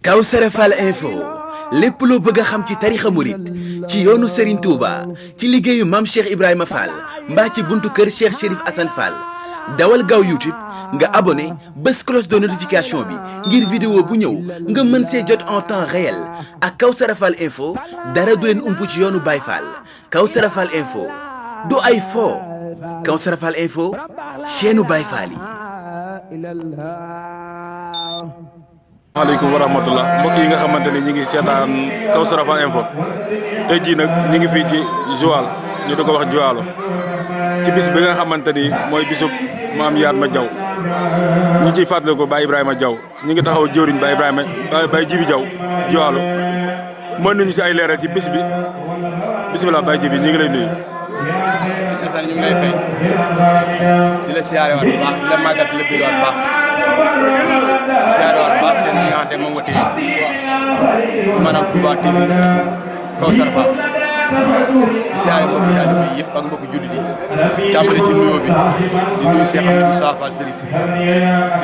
Kawsara Fall info lépp loo bëgg a xam ci tarixa murit ci yoonu Serigne Touba ci liggéeyu Mame Cheikh Ibrahima Fall mbaa ci buntu kër Cheikh Chérif Assane Fall dawal gaaw YouTube nga abonné bés cloche de notification bi ngir vidéo bu ñëw nga mën see jot en temps réel ak Kawsara Fall info dara du leen ump ci yoonu Baye Fall. Kawsara Fall info du ay fo Kawsara Fall info chaîne Baye Fall yi. maaleykum wa rahmatullah mbokk yi nga xamante ni ñi ngi seetaan Kawsara Fall info tey jii nag ñi ngi fii ci Joal ñu di ko wax Joalo ci bis bi nga xamante ni mooy bisub maam Yatma Diaw ñu ciy fàttaliku ko Baye Ibrahima Diaw ñu ngi taxaw jëwriñ Baye Ibrahima Baye Jibi Diaw Joalo mën nañu si ay leeral ci bis bi bisimilah Baye Jibi ñu ngi lay nuyu. sëñ Assane ñu ngi lay fay di la siyaare waat bu baax di la màggat di la bëgg waat baax di siyaare waat baax seen li nga xamante moom nga téye maanaam Touba TV Kawsara Fall di siyaare mbokki taalibe yi yëpp ak mbokki jullit yi tàmbale ci nuyoo bi di nuyu Cheikh Amadou Moussa Fall Serif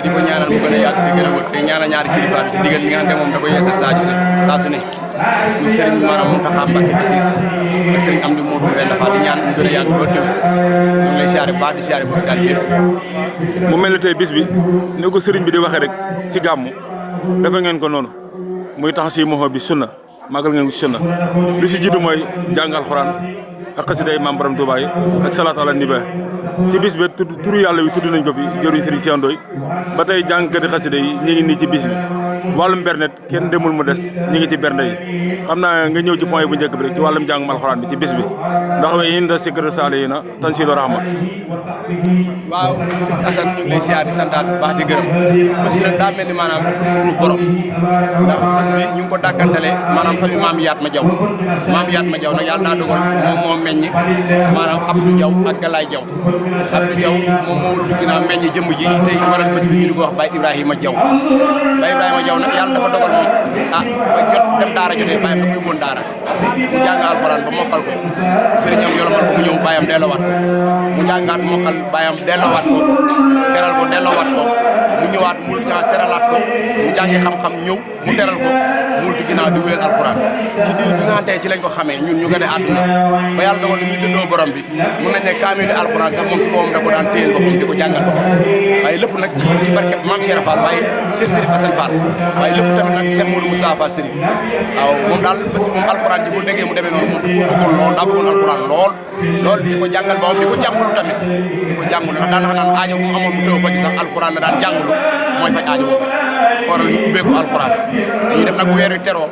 di ko ñaanal mu gën a yàgg di gën a wër te ñaanal ñaari kilifa bi ci ndigal li nga xamante moom da ko yeesal saa su ne muy sëriñ maanaam Mountakha Mbacké Bassir ak sëriñ Amdi Modou Mbène Fall di ñaan mu gën a yàgg loolu tamit ñu ngi lay siyaare bu baax di siyaare mbokki taalibe yëpp. mu mel ni tey bis bi ni ko sëriñ bi di waxee rek ci gàmmu dafa ngeen ko noonu muy tax si moxo bi sunna magal ngeen ko sunna li si jiitu mooy jàng alxuraan ak xasiday maam borom Tuubaa yi ak salaatu ala nabi ci bis bi turu yàlla wi tudd nañ ko fi jëriñ sëriñ Cheikh Ndoye ba tey jàngkati xasida yi ñu ngi nii ci bis bi wàllum bernet kenn demul mu des ñu ngi ci bernde yi xam naa nga ñëw ci point bu njëkk bi rek ci wàllum jàngum alxuraan bi ci bis bi ndax we inda sikr saalihiina tanziilu rahma. waaw sëñ Assane ñu ngi lay siyaar di santaat bu baax di gërëm bés bi nag daa mel ni maanaam dafa nuru borom ndax bés bi ñu ngi ko dàkkantale maanaam famille maam Yatma Diaw maam Yatma Diaw nag yàlla daa dogal moom moo meññ maanaam Abdou Diaw ak Galaye Diaw Abdou Diaw moom moo wul dugg naa meññ jëmm ji tey waral bés bi ñu di ko wax Baye Ibrahima Diaw Baye Ibrahima Diaw nag yàlla dafa dogal moom ba jot dem daara jotee bàyyam da ko yóbboon daara mu jàng alxuraan ba mokkal ko sëriñam yolomal ko mu ñëw bàyyam delloowaat ko mu jàngaat mokkal bàyyam delloowaat ko teral ko delloowaat ko mu ñëwaat mu teralaat ko mu jàngi xam-xam ñëw mu teral ko mu wul ginnaaw di wéyal alxuraan ci diir bi nga xamante ci lañ ko xamee ñun ñu gën a àdduna ba yàlla dogal ni muy dëddoo borom bi mun nañ ne kaamilu alxuraan sax moom ci boppam da ko daan téyel boppam di ko jàngal boppam waaye lépp nag ci barke Mame Cheikh Fall waaye Cheikh Chérif Assane Fall waaye lépp tamit nag Cheikh Modou Moussa Fall Serif waaw moom daal bés bi moom alxuraan ji boo déggee mu demee noonu moom daf ko bëggoon lool daa bëggoon alxuraan lool di ko jàngal boppam di ko jàngulu tamit di ko jàngulu ndax daan naan aajo bu mu amoon mu teew faju sax alxuraan la daan jàngulu mooy faj aajo boobu xoolal ñu ubbeeku alxuraan dañuy def nag bu weer wi teroo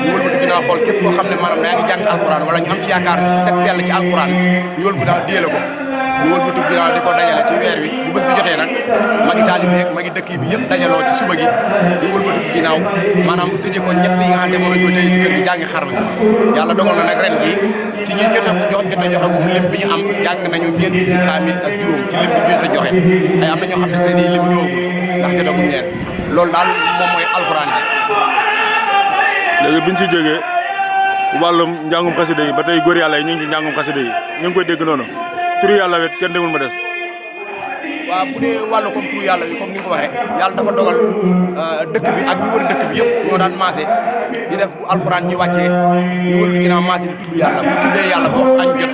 ñu wëlbatu ginnaaw xool képp koo xam ne maanaam daa ngi jàng alxuraan wala ñu am ci yaakaar sell ci alxuraan ñu wël ko daal diyale ko ñu wëlbatu ginnaaw di ko dajale ci weer wi bu bés bi jotee nag magi taalibe ak magi dëkk bi yëpp dajaloo ci suba gi ñu wëlbatu ginnaaw maanaam tëjee ko ñett yi nga xam ne moom la ñu tëjee ci kër gi jàngi xarba gi yàlla dogal na nag ren ji ci ñi joxe gum lim bi ñu am jàng nañu ñeent fukki kaamil ak juróom ci lim bi jot a joxe ay am na ñoo xam ne seen i lim ñëwagul ndax jotagum leen loolu daal moom mooy alxuraan ji. léegi biñ si jógee wàllum njàngum xasida yi ba tey góor yàlla yi ñu ngi ci njàngum xasida yi ñu ngi koy dégg noonu turu yàlla wet kenn demul ma des. waaw bu dee wàllu comme turu yàlla bi comme ni nga ko waxee yàlla dafa dogal dëkk bi ak ñu wër dëkk bi yëpp ñoo daan maase di def bu alxuraan ci wàccee ñu wër ginnaaw maase di tudd yàlla bu tuddee yàlla ba wax añ jot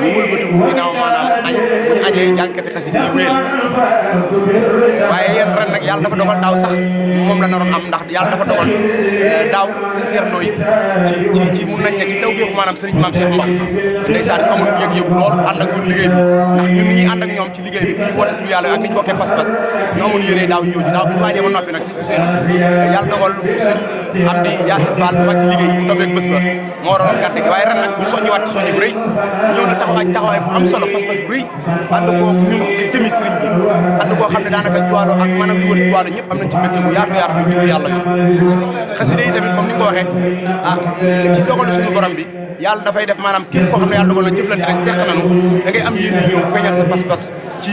ñu wëlbatiku ginnaaw maanaam añ bu ñu añee jànkati xasida yi wéyal waaye yéen ren nag yàlla dafa dogal daaw sax moom la naroon am ndax yàlla dafa dogal daaw sëñ Cheikh Ndoye ci mun nañ ne ci tawfeexu maanaam sëriñ Mame Cheikh Mbaw ndeysaan ñu amoon yëg-yëgu lool ànd ak ñun liggéey bi ndax ñun ñi ànd ak ñoom ci liggéey bi fi ñu woote tur yàlla ak ni ñu bokkee pas-pas ñu amoon yére daaw ñëw ci daaw bi ñu waajee ba noppi nag sëñ Ousseynou yàlla dogal sëñ Amdi Yacine Fall wàcc liggéey bu tombee bés ba moo waroon gàtt gi waaye ren nag ñu soññiwaat ci soññi bu rëy ñëw na taxawaay bu am solo pas-pas bu rëy ànd koo ñun ngir jëmi sëriñ bi ànd koo xam ne daanaka Joalo ak maanaam lu wër Joalo ñëpp am nañ ci mbégte bu yaatu yaatu bi tur yàlla yi xasida yi tamit comme ni nga ko waxee ci dogalu suñu borom bi yàlla dafay def maanaam képp koo xam ne yàlla dogal na jëflante rek seq nañu da ngay am yéene ñëw feeñal sa pas-pas ci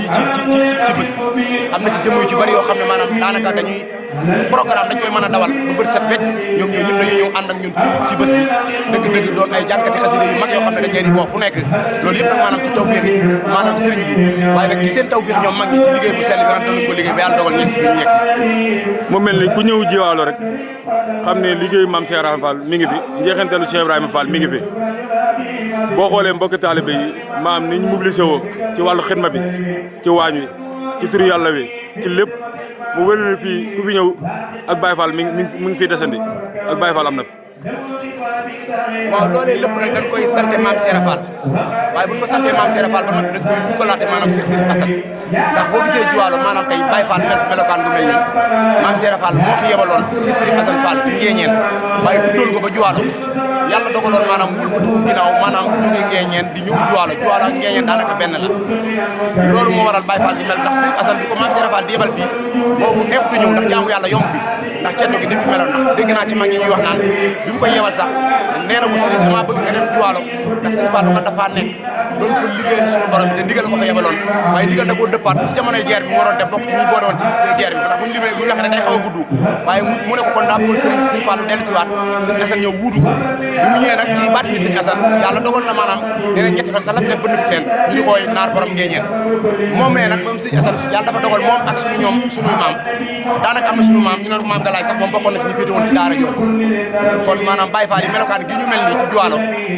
bés bi am na ci jëmm yu ci bari yoo xam ne maanaam daanaka dañuy programme dañ koy mën a dawal ba bët set wecc ñoom ñoo ñëpp dañuy ñëw ànd ak ñun ci bés bi dëgg-dëgg doon ay jànkati xasida yu mag yoo xam ne dañ leen di woo fu nekk loolu yëpp nag maanaam ci tawfeex yi maanaam sëriñ bi waaye nag ci seen tawfeex ñoom mag ñi ci liggéey bu sell bi nag doon ko liggéey ba yàlla dogal ñu yegsi fi ñu yegsi mu mel ni ku ñëw jiwaalo rek xam ne liggéeyu maam Cheikh Ibrahima Fall mi ngi fi njeexantalu Cheikh Ibrahima Fall mi ngi fi boo xoolee mbokki taalibe yi maam niñ mobilisé woo ci wàllu xidma bi ci waañ wi ci turu yàlla wi ci lépp mu wér na fii ku fi ñëw ak Baye Fall mi ngi fiy desandi ak Baye Fall am na fi. waaw loolee lépp nag dañ koy sante maam Cheikh Fall waaye bu ñu ko santee maam Cheikh Fall ba noppi dañ koy jukkalaate maanaam Cheikh Sirif Assane ndax boo gisee Juwaalo maanaam tey Baye Fall mel fi melokaan bu mel nii maam Cheikh Fall moo fi yebaloon Cheikh Sirif Assane Fall ci Ngéeñeen waaye tuddoon ko ba Juwaalo yàlla dogaloon maanaam wul bu dugg ginnaaw maanaam jóge Ngéeñeen di ñëw Juwaalo Juwaalo ak Ngéeñeen daanaka benn la loolu moo waral Baye Fall di mel ndax Sirif Assane bi ko maam Cheikh Fall di yebal fii boobu neexutu ñëw ndax jaamu yàlla yomb fi ndax ceddo gi ni fi meloon ndax dégg naa ci mag ñi ñuy wax naan bi mu koy yebal sax nee na ko Sirif damaa bëgg nga dem Juwaalo ndax Sëriñ Fallu ko dafa nekk doon fa liggéeyal suñu borom bi te ndigal ko fa yebaloon waaye ndigal da koo dëppaat ci jamonoy guerre bi mu waroon dem bokk ci ñuy boole woon ci guerre bi ndax buñu limee bu ñu waxee day xaw a gudd waaye mu ne ko kon daa bëggoon Sëriñ Fallu dellu siwaat Sëriñ Assane ñëw wuutu ko bi mu ñëwee nag ci baati ni Sëriñ Assane yàlla dogal na maanaam nee na ñetti fan sax la fi def bënn fi teen ñu di koy naar borom Ngéeñeen moom mee nag moom Sëriñ Assane yàlla dafa dogal moom ak suñu ñoom suñuy maam daanaka am na suñu maam ñu ne maam Galaay sax moom bokkoon na ci ñu féete woon ci daara jooju kon maanaam Baye Fall yi melokaan gi ñu mel nii ci Juwaalo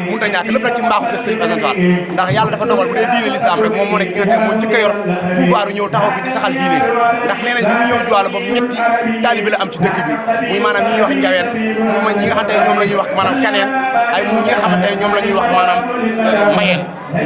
mënut a ñàkk lépp nag ci mbaaxu Cheikh Sirif Assane Fall ndax yàlla dafa dogal bu dee diine l'islam rek moom moo nekk ki nga xam moo njëkk a yor pouvoir ñëw taxaw fi di saxal diine ndax nee nañ bi mu ñëw Juwaalo boobu ñetti taalibe la am ci dëkk bi muy maanaam ñi ñuy wax njaween muy ma ñi nga xamante ne ñoom la ñuy wax maanaam kaneen ay mu ñi nga xamante ne ñoom la ñuy wax maanaam mbayeen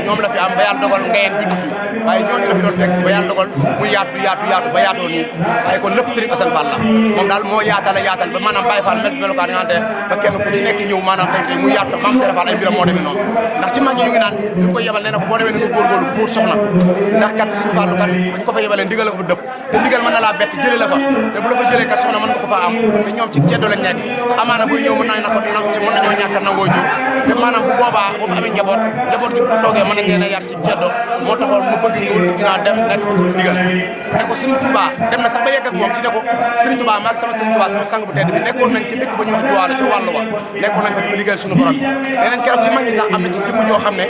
ñoom la fi am ba yàlla dogal ngayeen judd fi waaye ñooñu la fi doon fekk si ba yàlla dogal muy yaatu ba yaatoo nii waaye kon lépp Sirif Assane Fall la moom daal moo yaatal ba maanaam Baye Fall mel fi melokaan nga xamante ba kenn ku ci nekk ñëw maanaam tey muy yaatu maam Cheikh Fall ay mbiram moo demee noonu ndax ci mag ñi ñu ngi naan bi mu koy yebal nee na ko boo demee na nga góorgóorlu bu fa wut soxna ndax kat Sëriñ Fallu kat bañ ko fa yebalee ndigal la ko fa dëpp te ndigal mën na laa bett jëlee la fa te bu la fa jëlee kat soxna mën nga ko fa am te ñoom ci ceddo lañ nekk te amaana buy ñëw mën nañoo ñàkk nangoo ñëw te maanaam bu boobaa boo fa amee njaboot gi bu fa toogee mën nañ leen a yar ci ceddo moo taxoon mu bëgg nga wul ginnaaw dem nekk fa ci ndigal ne ko Sëriñ Touba dem na sax ba yegg ak moom ci ne ko Sëriñ Touba maag sama Sëriñ Touba sama sang bu tedd bi nekkoon nañ ci dëkk ba ñuy wax Juwaalo ca wàllu wa nekkoon nañ fa di fa liggéeyal suñu borom bi nee nañ keroog ci mag ñi sax am na ci jëmm joo xam ne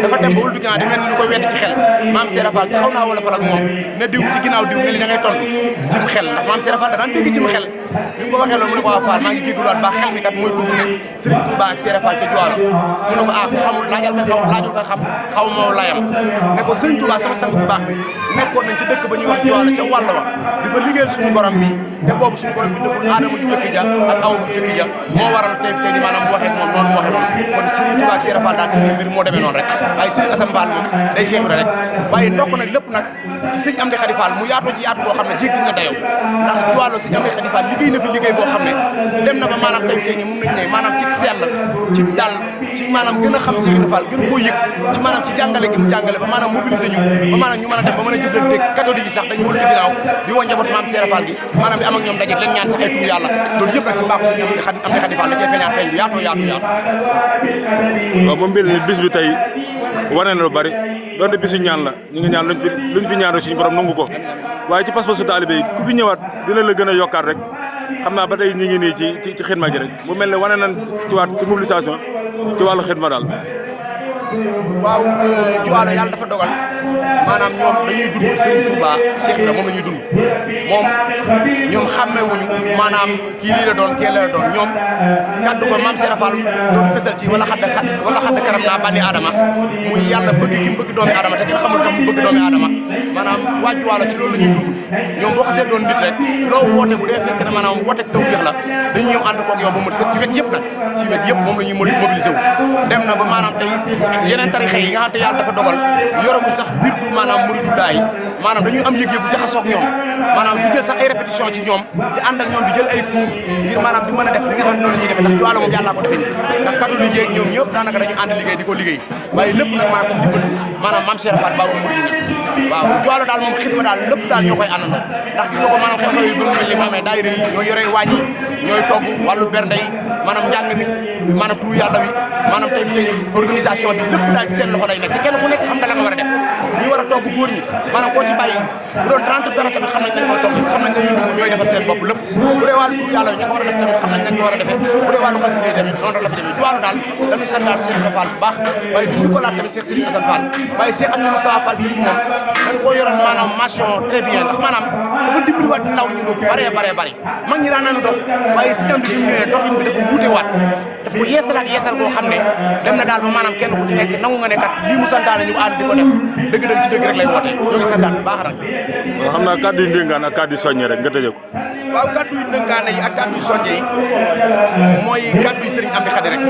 dafa dem ba wul du ginnaaw di mel ni lu koy weddi ci xel maam Cheikh Fall sax xaw naa wala fal ak moom ne diw ci ginnaaw diw mel ni da ngay tontu jëm xel ndax maam Cheikh Fall da daan dégg jëm xel bi mu ko waxee loolu mu ne ko waa Fall maa ngi jégaluwaat ba xel mi kat mooy tudd ne Serigne Touba ak Cheikh Fall ca Juwaalo mu ne ko ku xamul laajul ko xam xaw moo layam ne ko Serigne Touba sama sang bu baax bi nekkoon nañ ci dëkk ba ñuy wax Juwaalo ca wàll wa di fa liggéeyal suñu borom bi te boobu suñu borom bi dëggul aadama ju jëkk ja ak awa bu jëkk ja moo waral tey fi tey di maanaam mu waxee moom noonu mu waxee noonu kon Serigne Touba ak Cheikh Fall daal seen mbir moo demee noonu rek waaye Serigne Assane Fall moom day Cheikh Ibra rek waaye ndokk nag lépp nag ci sëñ Amdi Khady Fall mu yaatoo ci yaatu boo xam ne jéggi na dayoo ndax Juwaalo sëñ Amdi Khady Fall liggéey na fi liggéey boo xam ne dem na ba maanaam tey tey ñi mun nañ ne maanaam ci sell ci dal ci maanaam gën a xam Cheikh Ibra Fall gën koo yëg ci maanaam ci jàngale gi mu jàngale ba maanaam mobiliser ñu ba maanaam ñu mën a dem ba mën a jëflante catholique yi sax dañu wëlti ginnaaw di woo njabootu maam Cheikh Fall gi maanaam di am ak ñoom daje leen ñaan sax ay tur yàlla loolu yëpp nag ci mbaaxu sëñ Amdi Khady Fall la cee feeñaat feeñ bu yaatoo waaw moom mbir ni bis bi tey wane na lu bari donte bisu ñaan la ñu ngi ñaan luñ fi ñaan rek suñu borom nangu ko waaye ci pas-pasu taalibe yi ku fi ñëwaat dina la gën a yokkaat rek xam naa ba tey ñu ngi nii ci xidma gi rek mu mel ne wane nañ ci waat ci mobilisation ci wàllu xidma daal. waaw Juwaalo yàlla dafa dogal maanaam ñoom dañuy dund Serigne Touba Cheikh Ibra moom la ñuy dund moom ñoom xàmmewuñu maanaam kii lii la doon kii la doon ñoom kaddu ko maam Cheikh Fall doon fësal ci wala xadd karam naa bani Adama muy yàlla bëgg gi mu bëgg doomi Adama te kenn xamul tax mu bëgg doomi Adama maanaam waa Juwaalo ci loolu la ñuy dund ñoom boo xasee doon nit rek loo woote bu dee fekk ne maanaam woote tawfeex la dañuy ñëw ànd koog yow ba mu set ci wet yëpp nag ci wet yëpp moom la ñuy mobiliser wu dem na ba maanaam tey yeneen tarixa yi nga xam te yàlla dafa dogal yorewuñ sax wirdu maanaam muridu daay maanaam dañuy am yëg-yëgu jaxasoog ñoom maanaam di jël sax ay répétition ci ñoom di ànd ak ñoom di jël ay cours ngir maanaam di mën a def li nga xam ne noonu la ñuy defee ndax Juwaalo moom yàllaa ko defee ndax catholique yeeg ñoom ñëpp daanaka dañuy ànd liggéey di ko liggéey waaye lépp nag maanaam ci ndimbalu maanaam maam Cheikh Fall Babou Mouridina waaw Juwaalo daal moom xidma daal lépp daal ñoo koy àndandoo ndax gis nga ko maanaam xew-xew yi ba mu mel ni mu amee daayira yi ñooy yore waañ yi ñooy togg wàllu bernde yi maanaam njàng mi maanaam turu yàlla wi maanaam tey fi organisation bi lépp daal ci seen loxo lay nekk te kenn ku nekk xam nga la nga war a def ñi war a togg góor ñi maanaam koo ci bàyyi bu doon 30 dara tamit xam nañ nañ koy togg xam nañ ne ñu ñooy defar seen bopp lépp bu dee wàllu turu yàlla wi ña ko war a def tamit xam nañ nañ ko war a defee bu dee wàllu xasida yi tamit noonu la fi demee ci wàllu daal dañuy santaal Cheikh Ibra Fall bu baax waaye du ñu ko laat tamit Cheikh Serigne Assane Fall waaye Cheikh Amadou Moustapha Fall Serigne moom dañ koo yoroon maanaam mention très bien ndax maanaam dafa dimbaliwaat ndaw ñu lu bare mag ñi daan nañu dox waaye si tam bi ñu ñëwee doxin bi dafa wuute waat daf ko yeesal boo xam ne dem na daal ba maanaam kenn ku ci nekk nangu nga ne kat lii mu santaane ñu ànd di ko def dëgg-dëgg ci dëgg rek lay wootee ñoo ngi santaat bu baax nag waaw xam naa kàddu yu ndéngaan ak kàddu yu soññe rek nga tëjee ko waaw kàddu yu ndéngaane yi ak kàddu yu soññe yi mooy kàddu yu Serigne Amdi Khady rek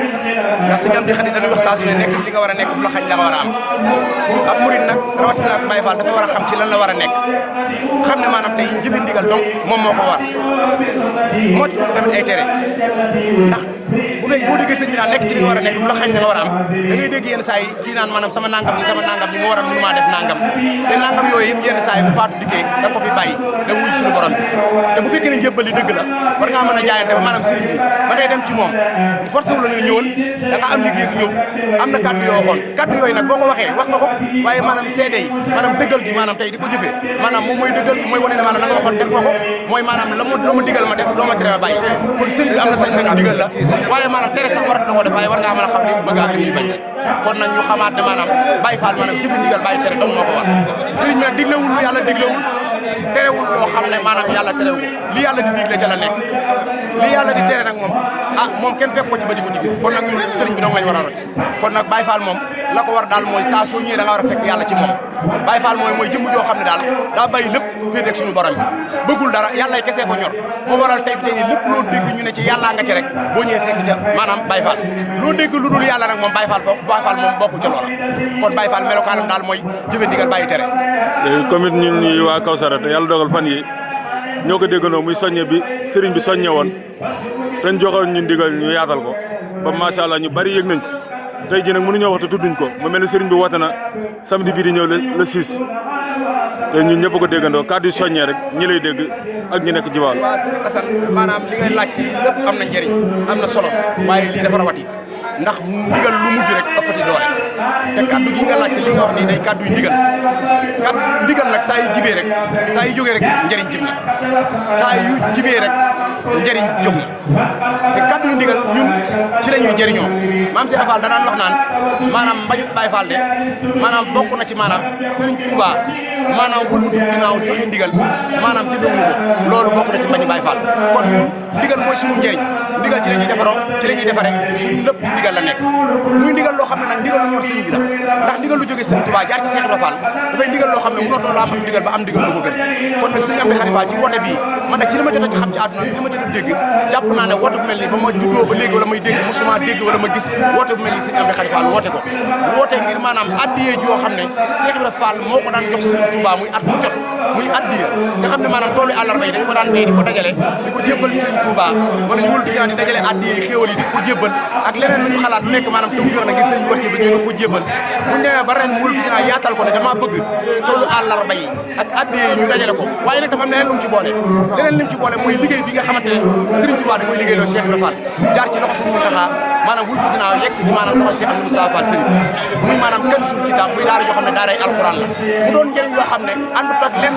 ndax Serigne Amdi Khady dañuy wax saa su ne nekk ci li nga war a nekk bu la xañ la nga war a am ab murid nag rawatina ak Baye Fall dafa war a xam ci lan la war a nekk xam ne maanaam tey jëfe ndigal donc moom moo ko war moo ci dugg tamit ay tere ndax bu fekkee boo déggee sëñ bi naan nekk ci li nga war a nekk bu la xañ la nga war a am da ngay dégg yenn saa yi kii naan maanaam sama nangam ji moo waral mënu maa def nangam te nangam yooyu yëpp yenn saa yi bu faatu dikkee da nga ko fi bàyyi da nga wuy suñu borom bi te bu fekkee ne njëbbal li dëgg la war ngaa mën a jaayante ba maanaam sëriñ bi ba ngay dem ci moom forcé wu la nga ñëwal da nga am yëg-yëg ñëw am na kàddu yoo waxoon kàddu yooyu nag boo ko waxee wax nga ko waaye maanaam seede yi maanaam dëggal gi maanaam tey di ko jëfee maanaam moom mooy dëggal gi mooy wane ne maanaam la nga waxoon def nga ko mooy maanaam la ma digal ma def loo ma tere ma bàyyi kon sëriñ bi am na sañ-sañu digal la waaye maanaam tere sax warat na ko def waaye war ngaa mën a xam li mu bëgg ak li muy bañ kon nag ñu xamaat ne maanaam Baye Fall maanaam jëfe ndigal bàyyi tere dong moo ko war sëriñ bi nag diglewul lu yàlla diglewul terewul loo xam ne maanaam yàlla terewu ko li yàlla di digle ca la nekk li yàlla di tere nag moom moom kenn fekk ko ci ba di ko ci gis kon nag ñun sëriñ bi dong lañ war a roy kon nag Baye Fall moom la ko war daal mooy saa soo ñëwee da nga war a fekk yàlla ci moom Baye Fall mooy jëmm joo xam ne daal daa bàyyi lépp féeteeg suñu borom bi bëggul dara yàlla kesee ko ñor moo waral tey fi tey nii lépp loo dégg ñu ne ci yàllaa nga ci rek boo ñëwee fekk ca maanaam Baye Fall loo dégg lu dul yàlla nag moom Baye Fall moom bokkul ca loola kon Baye Fall melokaanam daal mooy jëfe ndigal bàyyi tere comme it ñun ñi waa Kawsara te yàlla dogal fan yi ñoo ko déggandoo muy soññe bi sëriñ bi soññe woon te ñu joxoon ñu ndigal ñu yaatal ko ba macha allah ñu bari yëg nañ ko tey jii nag mënuñoo wax te tudduñ ko mu mel ne sëriñ bi woote na samedi bii di ñëw le 6 te ñun ñëpp ko déggandoo kàddu yi soññee rek ñi lay dégg ak ñi nekk ci wàll. waaw sëriñ Assane maanaam li ngay laaj ci lépp am na njëriñ am na solo waaye lii dafa rawati ndax ndigal lu mujj rek ëppati doole te kaddu gi nga laaj li nga wax nii day kaddu yu ndigal nag saa yu jibee rek saa yu jógee rek njëriñ jib na saa yu jibee rek njëriñ jóg na te kaddu yu ndigal ñun ci la ñuy jëriñoo maam Cheikh Fall danaan wax naan maanaam mbañut Baye Fall de maanaam bokk na ci maanaam Serigne Touba maanaam wëlbatu ginnaaw joxe ndigal maanaam jëfewuñu ko loolu bokk na ci mbañu Baye Fall kon ñun ndigal mooy suñu njëriñ ndigal ci la ñuy defaroo ci la ñuy defaree suñu lépp ci ndigal la nekk muy ndigal loo xam ne nag ndigal lu ñor sëriñ bi la ndax ndigal lu jógee Serigne Touba jaar ci Cheikh Ibra Fall dafay ndigal loo xam ne mënatoo la am ndigal ba am ndigal lu ko gën kon nag Serigne Amdi Khady Fall ci woote bii man nag ci li ma jot a xam ci àdduna li ma jot a dégg jàpp naa ne woote bu mel ni ba ma juddoo ba léegi wala may dégg musuma dégg wala ma gis woote bu mel ni Serigne Amdi Khady Fall woote ko woote ngir maanaam addiyee joo xam ne Cheikh Ibra Fall moo ko daan jox Serigne Touba muy at mu jot muy addiya nga xam ne maanaam toolu àllarba yi dañ ko daan béy di ko dajale di ko jébbal Serigne Touba wala ñu wul di di dajale addiya yi xéewal yi di ko jébbal ak leneen lu ñu xalaat lu nekk maanaam taw feex na ngir Serigne bi wax ci ba ñu ko jébbal bu ñu demee ba ren mu wul di yaatal ko ne dama bëgg toolu àllarba yi ak addiya yi ñu dajale ko waaye nag dafa am leneen lu mu ci boole leneen li mu ci boole mooy liggéey bi nga xamante ne Serigne Touba da koy liggéey loo Cheikh Ibra Fall jaar ci loxo Serigne Mountakha maanaam wul bi ginnaaw yegg si ci maanaam loxo Cheikh Amadou Moustapha Fall Serif muy maanaam kenn sul kitaab muy daara joo xam ne daaray alxuraan la mu doon njëriñ loo xam ne àndut ak lenn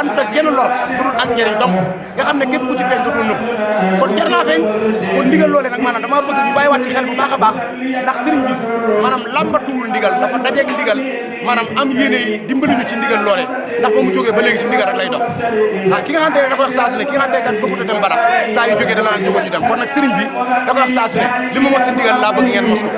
àndut ak genn lor bu dul ak njëriñ donc nga xam ne képp ku ci feeñ dootul nëbb kon jar naa feeñ kon ndigal loolee nag maanaam dama bëgg ñu bàyyiwaat ci xel bu baax a baax ndax sëriñ bi maanaam lambatuwul ndigal dafa dajeeg ndigal maanaam am yéene yi dimbali ñu ci ndigal loolee ndax ba mu jógee ba léegi ci ndigal rek lay dox ah ki nga xamante ne dafa wax saa su ne ki nga xamante ne kat bëggut a dem barax saa yu jógee dana naan jógoon ñu dem kon nag sëriñ bi dafa wax saa su ne li ma mos si ndigal laa bëgg ngeen mos ko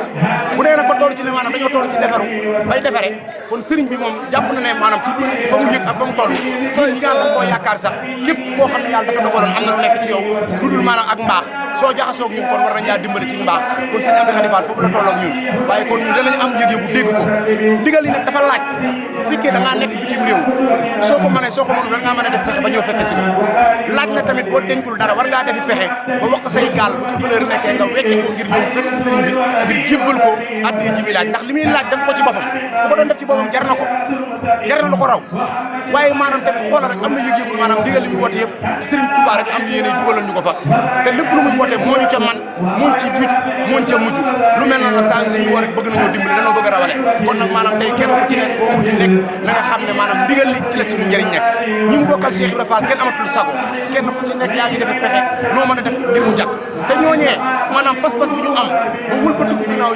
bu dee nag ba toll ci ne maanaam dañoo toll ci defaru bay defare kon sëriñ bi moom jàpp na ne maanaam ci fa mu yëg ak fa mu toll ñun ñi nga xam ne koo yaakaar sax képp koo xam ne yàlla dafa dogaloon am na lu nekk ci yow lu dul maanaam ak mbaax soo jaxasoog ñun kon war nañ laa dimbali ci mbaax kon sëñ Amdi Khady Fall foofu la tolloog ñun waaye kon ñun danañ am yëg-yëgu dégg ko ndigal yi nag dafa laaj bu fekkee da ngaa nekk bitim réew soo ko mënee soo ko mënul da ngaa mën a def pexe ba ñëw fekke si ko laaj na tamit boo dencul dara war ngaa defi pexe ba wax ko say gaal bu ci valeur nekkee nga wecce ko ngir ñëw fekk sëriñ bi ngir jébbal ko addiya ji muy laaj ndax li muy laaj def ko ci boppam bu ko doon def ci boppam jar na lu ko raw waaye maanaam tamit xoolal rek am na yëg-yëgul maanaam ndigal li muy woote yëpp sëriñ Touba rek am yéene dugalal ñu ko fa te lépp lu muy woote moo ñu ca man mooñ ci jiitu mooñ ca mujj lu mel noonu nag saa suñu woo rek bëgg nañoo dimbali dañoo bëgg a rawale kon nag maanaam tey kenn ku ci nekk foo mu di nekk na nga xam ne maanaam ndigal li ci la suñu njëriñ nekk ñi mu bokkal Cheikh Ibra Fall kenn amatul sago kenn ku ci nekk yaa ngi defe pexe noo mën a def ngir mu jag te ñooñee maanaam pas-pas bi ñu am ba wëlbatiku ginnaaw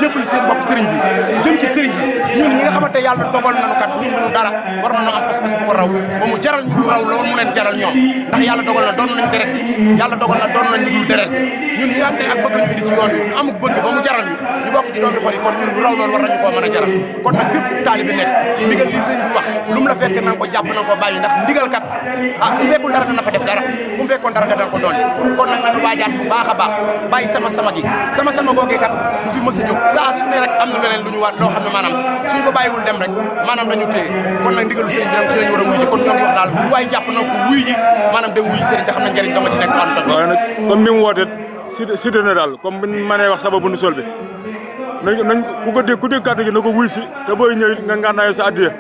jébal seen bopp sëriñ bi jëm ci sëriñ bi ñun ñi nga xamante yàlla dogal nañu kat ñu mënu dara war nañu am pas-pas bu ko raw ba mu jaral ñu raw loolu mu leen jaral ñoom ndax yàlla dogal na doon nañ deret ji yàlla dogal na doon nañ ñu dul deret ji ñun ñi nga xam ne ak bëgg ñu indi ci yoon wi ñu amuk bëgg ba mu jaral ñu bokk ci doomi xol yi kon ñun lu raw loolu war nañu koo mën a jaral kon nag fépp taali bi nekk ndigal li sëriñ bi wax lu mu la fekk na nga ko jàpp na nga ko bàyyi ndax ndigal kat fu mu fekkul dara dana fa def dara fu mu fekkoon dara dana ko dolli kon nag nañu waajaat bu baax a baax bàyyi sama googee kat du fi mës a jóg saa su ne rek am na leneen lu ñu war loo xam ne maanaam suñ ko bàyyiwul dem rek maanaam dañu téye kon nag ndigalu sëriñ bi nag ci lañu war a wuy ji kon ñoo ngi wax daal lu waay jàpp na ko wuy ji maanaam dem wuy ji sëriñ te xam na njëriñ dama ci nekk daan tot waaye nag comme ni mu woote cité na daal comme buñ mënee wax sababu nu sol bi nañ ku dégg kàddu gi na ko wuy si te booy ñëw nga ngànnaayoo sa addiya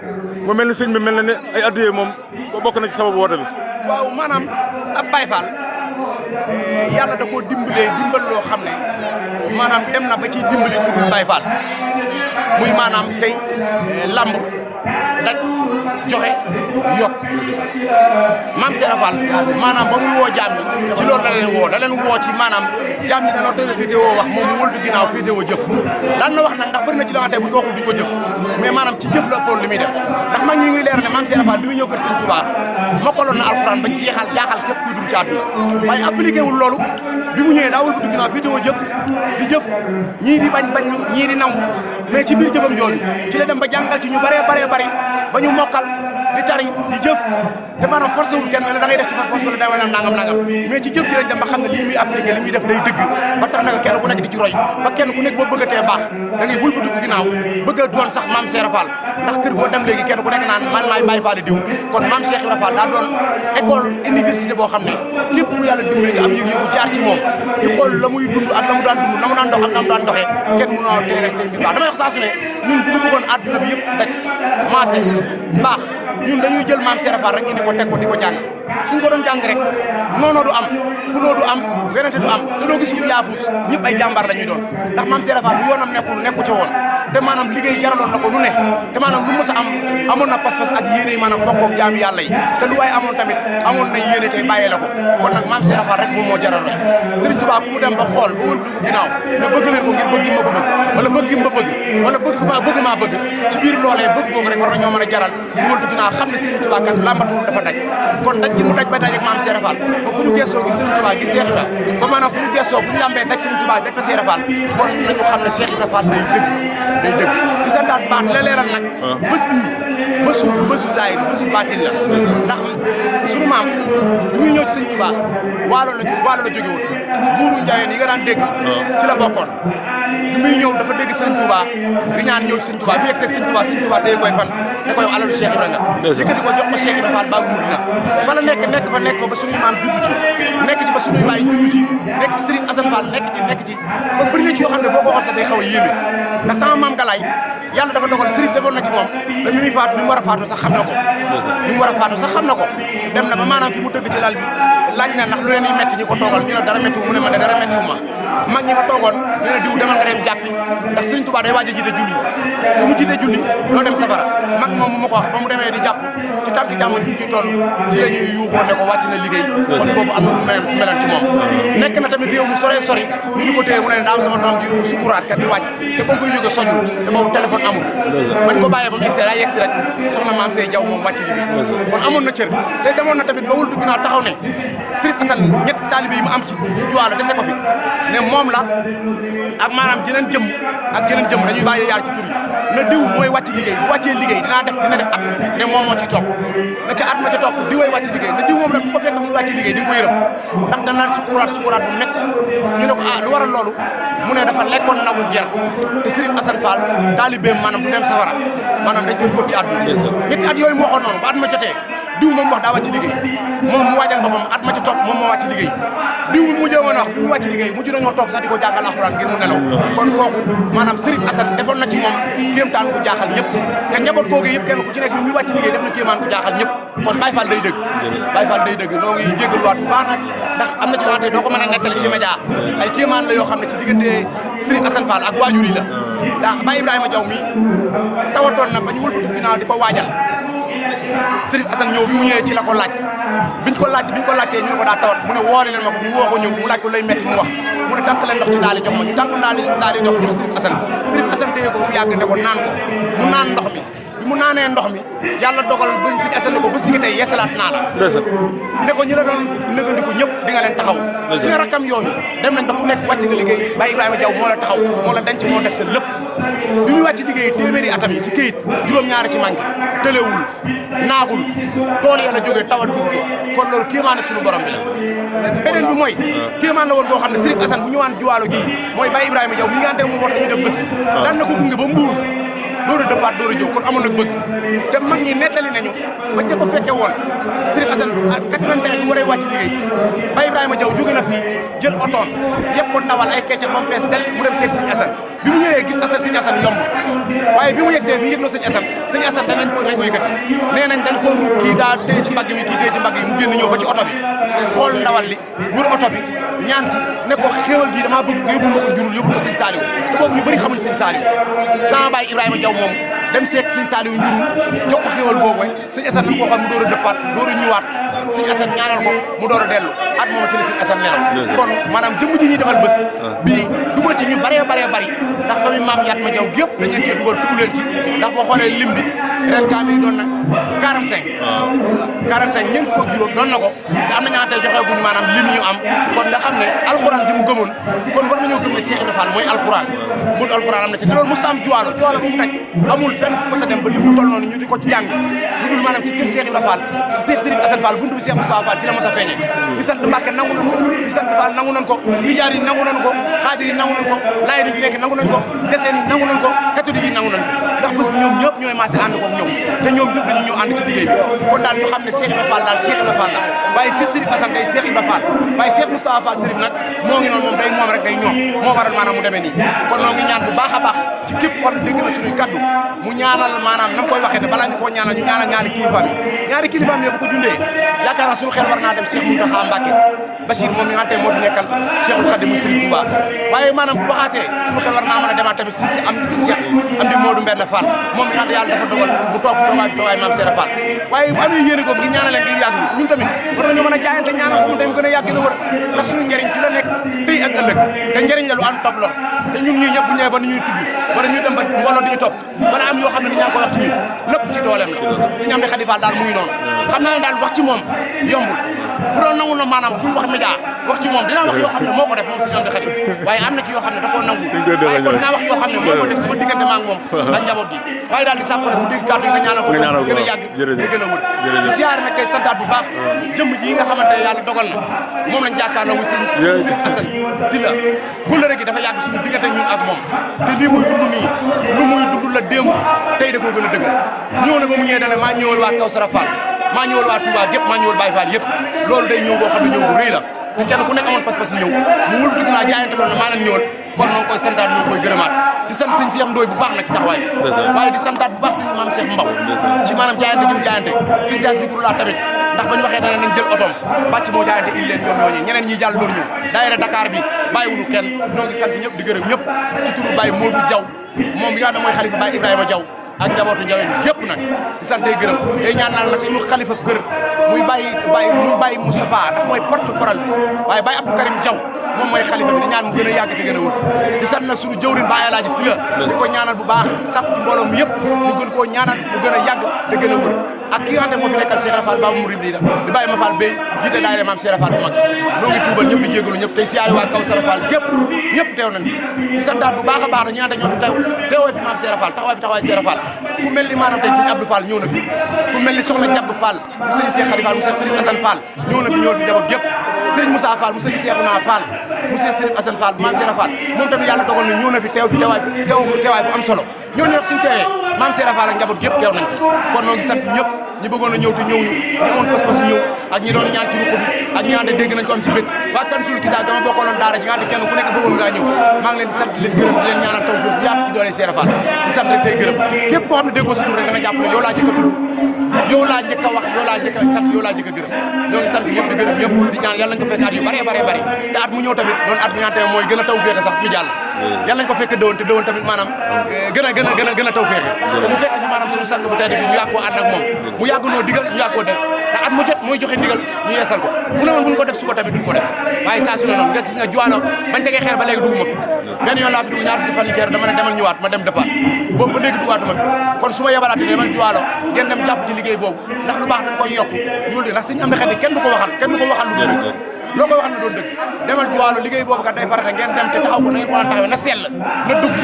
mu mel ni sëñ bi mel na ne ay addiya moom bokk na ci sababu woote bi waaw maanaam ab Baay Faal yàlla da koo dimbal loo xam ne maanaam dem na ba ciy dimbali ku dul Baay Faal muy maanaam tey lamb daj joxe yokk maam Seera Fall maanaam ba muy woo jaam ñi ci loolu da leen woo ci maanaam jaam ñi dañoo teel a féete woo wax moom mu wëltu ginnaaw féete woo jëf daan na wax nag ndax bëri na ci loo xam ne bu ñu ko waxul duñ ko jëf mais maanaam ci jëf la ëppoon li muy def ndax mag ñi ngi leer ne maam Seera Fall bi muy ñëw kër Sëñ Tuubaa mokkaloon na alxuraan ba jaaxal képp kuy dugg ci àdduna waaye appliqué wul loolu bi mu ñëwee daa wëltu ginnaaw féete woo jëf di jëf ñii di bañ ñii di nangu mais ci biir jëfam jooju ci la dem ba jàngal ci ñu baree bari ba ñu mokkal di tari di jëf te maanaam forcé wul kenn da ngay def ci far force wala day wala nangam mais ci jëf ji lañ dem ba xam ne lii muy appliqué li muy def day dëgg ba tax nag kenn ku nekk di ci roy ba kenn ku nekk boo bëggatee baax da ngay wëlbatiku ginnaaw bëgg a doon sax maam Seera Fall ndax kër boo dem léegi kenn ku nekk naan man maay Baay Fall diw kon maam Cheikh Ibra Fall daa doon école université boo xam ne képp ku yàlla dimbali nga am yëg-yëgu jaar ci moom di xool la muy dund ak la mu daan dund la mu daan dox ak la mu daan doxee kenn mënoo teere seen bi baax damay wax saa su ne ñun bu ñu bëggoon àdduna bi yëpp daj maase baax ñun dañuy jël maam Seera Fall rek indi ko teg ko di ko jàng suñ ko doon jàng rek noonoo du am xuloo du am werante du am te doo gis ku yaafus ñëpp ay jàmbaar la ñuy doon ndax maam Seera Fall lu yoonam nekku ca woon te maanaam liggéey jaraloon na ko lu ne te maanaam lu mës a am amoon na pas-pas ak yéene maanaam bokkoog jaami yàlla yi te lu waaye amoon tamit amoon na yéene tey bàyyee la ko kon nag maam Seera Fall rek moom moo jaral roy Sëriñ Tuubaa ku mu dem ba xool ba wël dugg ginnaaw ne bëgg leen ko ngir bëgg ma ko bëgg wala bëgg ma bëgg wala bëgg maa bëgg ci biir loolee bëgg googu rek war na ñoo mën a jaral du wël du ginnaaw xam ne Sëriñ Tuubaa kat làmbatuwul dafa daj kon daj gi mu daj ba daj ak maam Seera Fall ba fu ñu gëstoo gi Sëriñ Tuubaa gi Cheikh Ibra ba maanaam fu ñu gëstoo fu ñu lambee daj Sëriñ Tuubaa daj fa Seera Fall kon nañu xam ne Cheikh Ibra Fall day dëgg di santaat baax la leeral nag bés bii bésu zaahir bésu baatin la ndax sunu maam bi muy ñëw ci Sëriñ Tuubaa waalo la jóge woon buuru Njaayeen yi nga daan dégg ci la bokkoon bi muy ñëw dafa dégg Sëriñ Tuubaa riñaan ñëw ci Sëriñ Tuubaa bi yegg seeg Sëriñ Tuubaa téye koy fan ne ko yow alalu Cheikh Ibra nga yëkkati ko jox ko Cheikh Ibra Fall baabu Murina fa la nekk fa ba suñuy maam judd ci nekk ci ba suñuy baay judd ci nekk ci Serigne Assane Fall nekk ci ba bëri na ci yoo xam ne boo ko xool sax day xaw a yéeme ndax sama maam Galaay yàlla dafa dogal Serif defoon na ci moom ba mi muy faatu ni mu war a faatu sax xam na ko dem na ba maanaam fi mu tëdd ci lal bi laaj na ndax lu leen yi metti ñi ko toogal ñu ne dara méttiwu mu ne ma de dara méttiwu ma mag ñi fa toogoon ñu ne diw demal nga dem jàppi ndax Serigne Touba day waaj a jiite julli ku mu jiite julli doo dem safara mag moom mu ko wax ba mu demee di jàpp ci tànk jàmm ñu ciy toll ci la ñuy yuuxoo ne ko wàcc na liggéey kon boobu am na lu meloon ci moom nekk na tamit réew mu sori ñu di ko téye mu ne daa am sama doom ji sukuraat kat di wàcc te ba mu fay jóge sojul te boobu téléphone amul bañ ko bàyyee ba mu egsi daa yegsi rek soxna maam Sey Jaw moom wàcc liggéey kon amoon na cër te demoon na tamit ba wultu ginnaaw taxaw ne Sëriñ Assane ñett taalibe yi mu am ci juwaalo dese ko fi ne moom la ak maanaam jeneen jëm dañuy bàyyi yaar ci tur yi na diw mooy wàcc liggéey bu wàccee liggéey dina def at ne moom moo ciy topp na ca at ma ca topp diwee wàcc liggéey ne diw moom rek ku ko fekk fu mu wàcc liggéey di nga ko yërëm ndax dana sukuraat bu métti ñu ne ko lu waral loolu mu ne dafa lekkoon nagu ger te Sëriñ Assane Fall taalibeem maanaam du dem safara maanaam dañ koy fóot ci àdduna ñetti at yooyu mu waxoon noonu ba at ma jotee diw moom wax daa wàcc liggéey moom mu waajal boppam at ma ca topp moom moo wàcc liggéey diw mu mujjee woon wax bi mu wàcc liggéey mujj nañoo toog sax di ko jàngal alxuraan ngir mu nelaw kon kooku maanaam Serigne Assane defoon na ci moom kéemtaan bu jaaxal ñëpp te njaboot googu yëpp kenn ku ci nekk bi mu wàcc liggéey def na kéemaan bu jaaxal ñëpp kon Baye Fall day dëgg Baye Fall day dëgg noo ngi jégaluwaat bu baax nag ndax am na ci loo xam ne doo ko mën a nettali ci média ay kéemaan la yoo xam ne ci diggante Serigne Assane Fall ak waajur yi la ndax Baye Ibrahima Diaw mi tawatoon na ba ñu wëlbatu ginnaaw di ko waajal Serigne Assane ñëw bi mu ñëwee ci la ko laaj biñ ko laajtee ñu ne ko daa tawat mu ne woori leen ma ko ñu woo ko ñëw mu laaj ko lay metti mu wax mu ne tànk leen ndox ci daal di jox ma ñu tànk daal di jox Serigne Assane téye ko mu yàgg ne ko naan ko mu naan ndox mi bi mu naanee ndox mi yàlla dogal bañ Serigne Assane ne ko bés ni tey yeesalaat naa la ne ko ñu la doon nëgandiku ñëpp di nga leen taxaw suñu rakkam yooyu dem nañ ba ku nekk wàcc nga liggéey Baye Ibrahima Diaw moo la taxaw moo la denc moo def sa lépp bi muy wàcc liggéey téeméeri atam yi ci këyit juróom-ñaari ci manqué tëlewul naagul tool ya la jógee tawat dugg ko kon loolu kéemaan na suñu borom bi la beneen bi mooy kéemaan la woon boo xam ne Serigne Assane bu ñëwaan juwaalo gii mooy Baye Ibrahima Diaw mi nga ante moom moo tax ñu def bés bi daan na ko gunge ba Mbuur door a dëppaat door a ñëw kon amoon nag bëgg te mag ñi nettali nañu ba ñu ko fekke woon Serigne Assane 81 bi mu waree wàcc liggéey Baye Ibrahima Diaw jóge na fii jël otoon yëpp ko ndawal ay keccax ba mu fees del mu dem seeg Serigne Assane bi mu ñëwee gis Serigne Assane yombul waaye bi mu yegsee bi yëgloo Serigne Assane danañ ko yëkkati nee nañ dañ ko kii daa téye ci mbagg mi kii téye ci mbagg yi mu génn ñëw ba ci oto bi xool ndawal li wër oto bi ñaan ci ne ko xéewal gii damaa bëgg yóbbu ma ko jurul yóbbu ko Serigne Saliou te boobu ñu bëri xamuñ Serigne Saliou sama Baye Ibrahima Diaw moom dem seek Serigne Saliou njurul jox ko xéewal boobu Serigne Assane nam ko xool mu door a dëppaat door a ñëwaat Serigne Assane ñaanal ko mu door a dellu at moom ci la Serigne Assane nelaw kon maanaam jëmm ji ñuy defal bés bii dugal ci ñu baree bari ndax famille maam Yatma Diaw gépp dañ leen cee dugal tudd leen ci ndax boo xoolee lim bi ren kaamil yi doon na 45 ñeent fukk ak juróom doon na ko te am na ñaata joxe guñu maanaam lim ñu am kon nga xam ne alxuraan ji mu gëmoon kon war nañoo gëm ne Cheikh Ibra Fall mooy alxuraan mbir alxuraan am na ci te loolu mu saam juwaalo ba mu daj amul fenn fu mës a dem ba lim bu toll noonu ñu di ko ci jàng lu dul maanaam ci kër Cheikh Ibra Fall ci Cheikh Serigne Assane Fall buntu bi Cheikh Moustapha Fall ci la mos a feeñee di sant Mbàkke nangu nañ ko di sant Fall nangu nañ ko Tijaar yi nangu nañ ko Xaadir yi nangu nañ ko Laay di fi nekk nangu nañ ko Deseen yi nangu nañ ko catholique yi nangu nañ ko ndax bés bi ñoom ñëpp ñooy maase ànd ko ñëw te ñoom ñëpp dañu ñëw ànd ci liggéey bi kon daal ñu xam ne Cheikh Ibra Fall daal Cheikh Ibra Fall la waaye Cheikh Serigne Assane day Cheikh Ibra Fall waaye Cheikh Moustapha Fall Serif nag moo ngi noonu moom day moom rek day ñoom moo waral maanaam mu demee nii kon noo ngi ñaan bu baax a baax ci képp kon dégg na suñuy kaddu mu ñaanal maanaam nam koy waxee ne balaa ñu koo ñaanal ñu ñaanal ñaari kilifaam yi bu ko jundee yaakaar naa suñu xel war naa dem Cheikh Mountakha Mbacké Bachir moom mi nga xam te moo fi nekkal Cheikhul Khadim muy Serigne Touba waaye maanaam bu waxaatee suñu xel war naa mën a demaat tamit si am si Cheikh am di Modou Mbène Fall moom mi nga xam te yàlla dafa dogal mu toog fi toogaay maam Serap Fall waaye bu amee yéene ko ngir ñaanal leen ngir yàgg ñun tamit war nañoo mën a jaayante ñaanal ko mu dem gën a yàgg gën a wër ndax suñu njëriñ ci la nekk tey ak ëllëg te njëriñ la lu ànd topp lor te ñun ñii ñëpp bu ñëwee ba ni ñuy tudd wala ñuy dem ba mbooloo diñu topp wala am yoo xam ne ni ñaa ngi ko wax ci ñun lépp ci dooleem la si ñam di Khady Fall daal mu ngi noonu xam naa ne daal wax ci moom yombul bu doon nangu na maanaam kuy wax média wax ci moom dinaa wax yoo xam ne moo ko def moom si ñam di Khady waaye am na ci yoo xam ne da koo nangu waaye kon dinaa wax yoo xam ne moo ko def sama diggante maa ngi moom ak njaboot gi waaye daal di sàkku rek bu dégg kàddu yi nga ñaanal ko gën a yàgg di gën a wër di siyaare nag tey santaat bu baax jëmm ji yi nga xamante ne yàlla dogal na moom lañ jàkkaarloo muy sëñ Assane Sylla kóllëre gi dafa yàgg suñu diggante ñun ak moom te lii muy dund nii lu muy dund la démb tey da koo gën a dëggal ñëw na ba mu ñëwee dana maa ñëwal waa Kawsara Fall maa ñëwal waa Touba gépp maa ñëwal Baye Fall yëpp loolu day ñëw boo xam ne ñëw bu rëy la te kenn ku nekk amoon pas-pas yi ñëw mu wëlbati dinaa jaayante loolu ne maa leen ñëwal kon noo ngi koy santaat ñoo koy gërëmaat di sant sëñ Cheikh Ndoye bu baax nag ci taxawaay bi waaye di santaat bu baax sëñ maam Cheikh Mbaw ci maanaam jaayante gi mu jaayante sëñ Cheikh Zikrullah tamit ndax bañ waxee dana nañ jël otoom bàcc moo jaayante il leen ñoom ñooñee ñeneen ñi jàll door ñëw daayira Dakar bi bàyyiwunu kenn noo ngi sant ñëpp di gërëm ñëpp ci turu Baye Modou Diaw moom bi nga xam ne mooy xalifa Baye Ibrahima Diaw ak njabootu Ndiaween gépp nag di sant day gërëm day ñaanal nag suñu xalifa kër muy Baye Moustapha ndax mooy porte-parole bi waaye Baye Abdou Karim Diaw moom mooy xalifa bi di ñaan mu gën a yàgg te gën a wër di sant nag suñu jëwrin Baye Alaaji Sylla di ko ñaanal bu baax sàkku ci mbooloo mi yëpp ñu gën koo ñaanal mu gën a yàgg te gën a wër ak ki nga xam ne moo fi nekkal Cheikh Ibra Fall Babou Mourid di Baye Ma Fall Bey jiite daayira maam Cheikh Ibra Fall bu mag noo ngi tuubal ñëpp di jégalu ñëpp tey siyaare waa Kawsara Fall gépp ñëpp teew nañ fi di santaat bu baax a baax na ñi nga xam ne ñoo fi teewoo fi maam Cheikh Ibra Fall taxawaay Cheikh Ibra Fall ku mel ni maanaam tey sëñ Abdou Fall ñëw na fi ku mel ni soxna Jabdu Fall mu sëñ Cheikh Khady Fall mu Cheikh Serigne Assane Fall ñëw na fi ñëw fi njaboot gépp Serigne Moussa Fall mu sëñ Cheikhouna Fall mu sëñ Serigne Assane Fall maam Cheikh Ibra Fall moom tamit yàlla dogal na ñëw na fi teew fi teewaay bu am solo ñooñu nag suñu teewee maam Cheikh Ibra Fall ak njaboot gépp teew nañ fi kon noo ngi sant ñëpp ñi bëggoon a ñëw te ñëwuñu ñi amoon pas-pas ñëw ak ñi doon ñaan ci ruq bi ak ñi ante dégg nañ ko am ci bét waa Kanzul Kidaa gama bokkaloon daara ji nga ante kenn ku nekk bëggoon ngaa ñëw maa ngi leen di sant leen gërëm di leen ñaanal taw foofu yaatu ci doole Cheikh Fall di sant rek tey gërëm képp koo xam ne déggoo sa tur rek da nga jàpp ne yow laa jëkk a tudd yow laa njëkk a wax yow laa njëkk a sant yow laa njëkk a gërëm ñoo ngi sant yëpp di gërëm ñëpp di ñaan yàlla nañ ko fekk at yu bare bare bare te at mu ñëw tamit doon at mi nga xam mooy gën a taw féexe sax mi jàll yàlla nañ ko fekk dëwoon te dëwoon tamit maanaam gën a taw féexe te mu fekk fi maanaam suñu sang bu tedd bi ñu yàgg koo ànd ak moom mu yàgg noo digal ñu yàgg koo def ndax at mu jot mooy joxe ndigal ñu yeesal ko mu ne woon buñ ko def suba tamit duñ ko def waaye saa su ne noonu nga gis nga Juwaalo bañ tegee xeer ba léegi duguma fi benn yoon laa fi dugg ñaar fukki fan yi keer dama ne demal ñëwaat ma dem départ boobu ba léegi dugaatuma fi kon su ma yebalaatee demal Juwaalo ngeen dem jàpp ci liggéey boobu ndax lu baax dañ koy yokk ñuul di ndax suñu am na xet kenn du ko waxal lu dul dëgg loo koy waxal na doon dëgg demal Juwaalo liggéey boobu kat day farata ngeen dem te taxaw ko na ngeen ko daan taxawee na sell na dugg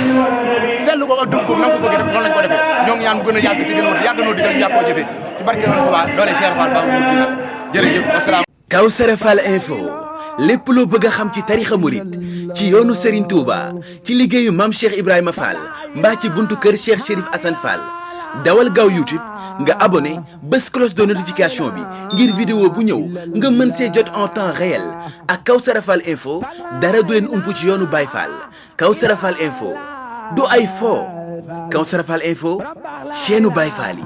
sell ko ak dugg ko na ko bëgg rek noonu lañ ko defee ñoo ngi ñaan mu gën a yàgg te gën a wër yàgg noo digal ñu yàgg koo jëfee ci barke woon Tuubaa doole Cheikh Fall ba mu dina jërëjëf wasalaam Kawsara Fall info lépp loo bëgg a xam ci tarixa murit ci yoonu Serigne Touba ci liggéeyu Mame Cheikh Ibrahima Fall mbaa ci buntu kër Cheikh Chérif Assane Fall dawal gaaw YouTube nga abonné bés cloche de notification bi ngir vidéo bu ñëw nga mën see jot en temps réel ak Kawsara Fall info dara du leen umpu ci yoonu Baye Fall Kawsara Fall info du ay fo Kawsara Fall info chaîne Baye Fall yi